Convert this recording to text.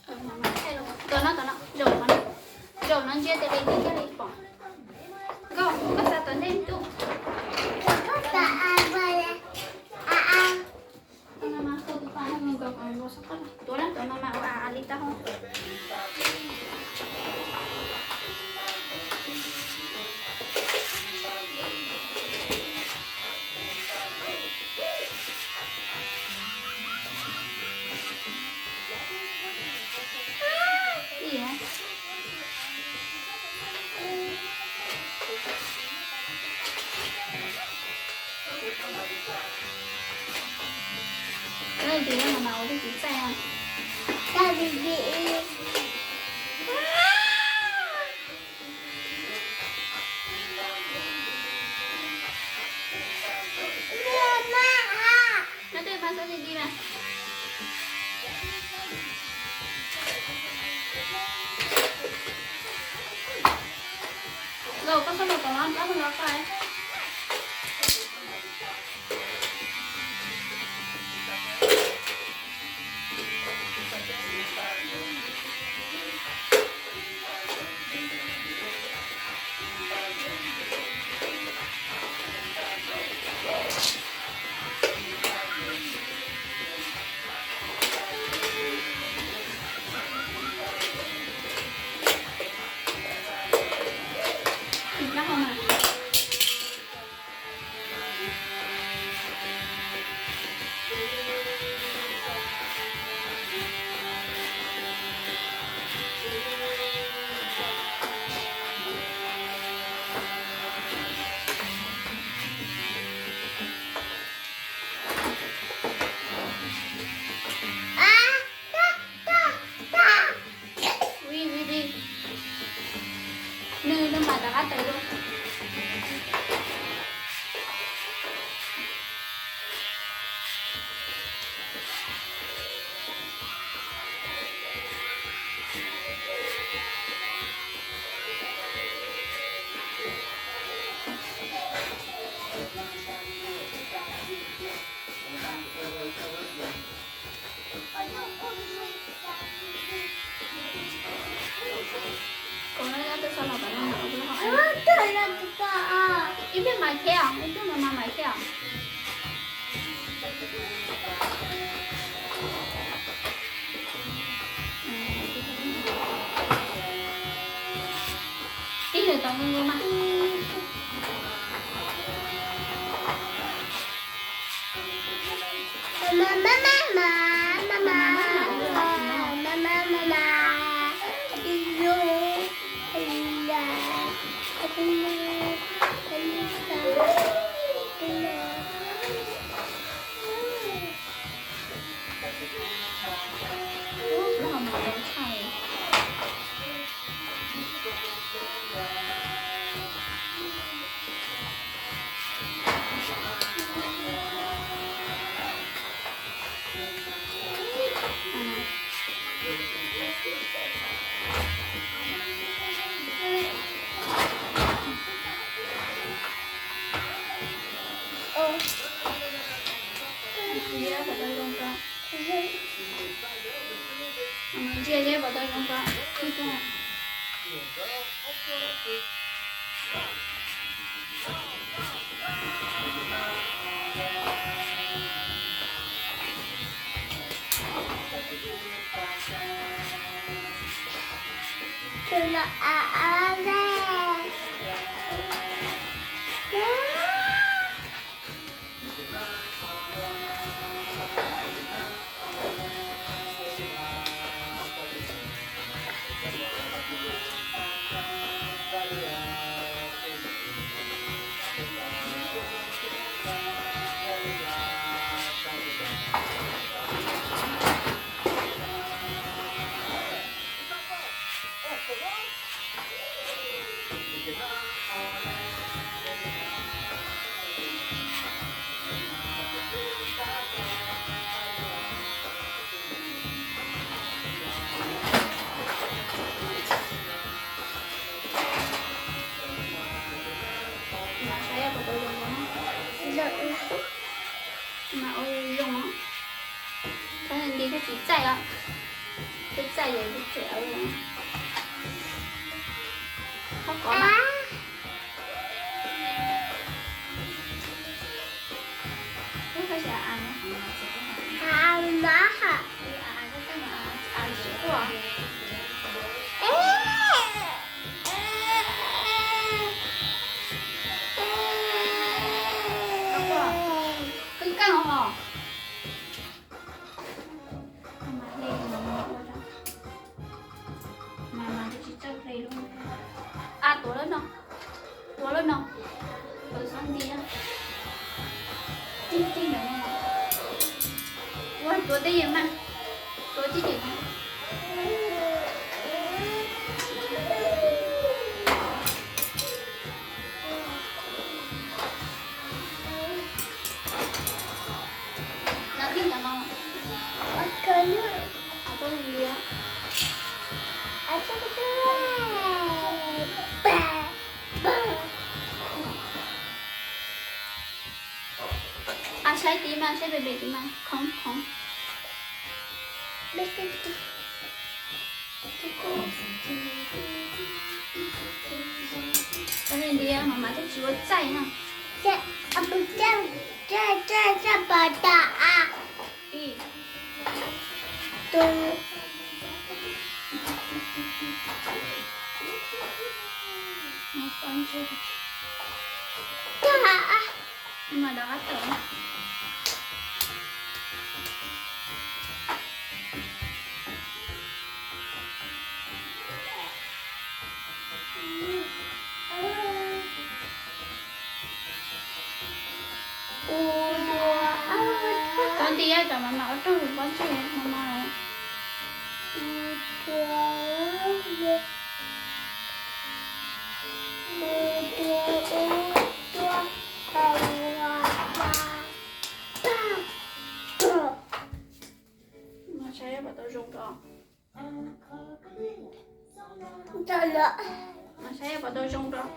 Tua no, tua no, zaum no, zaum no ntsia tes li thiaj li pom. Nkauj, koj xav tom ntej ntuj. Tuav na, tuav no mas ua a li tau. Tus no mas ua tus txiv txaij no. No twb pab xab ti ti mas. Los koj txhob los tom no, pab los koj. Ui, ui, ui. Nws no mas rov qab tawm lauj. Ib pliag mas khiav, ib pliag mas mas khiav. Tib lwm tos nkaus mas. Ntsia seb puas tau zoo rau. Koj ib kaj no hos. Mas hle, mas hle ua rau. Mas mas tsis txawj hle lub. A, tuav lub no. Tuav lub no. Tuav xub ntiag. Tib tib ntawm no. Ua tuav tib yam mas. Tuav tib yam mas. Nov tib ntawm no. A, saib tid mas, saib pem pem tid mas, khoov khoov. Ntiav mas mas twb tsis ua txaij na. Tov nti cov mas mas ua rooj pob ntseg mas mas. Mas saib puas tau zoo rau. Mas saib puas tau zoo rau.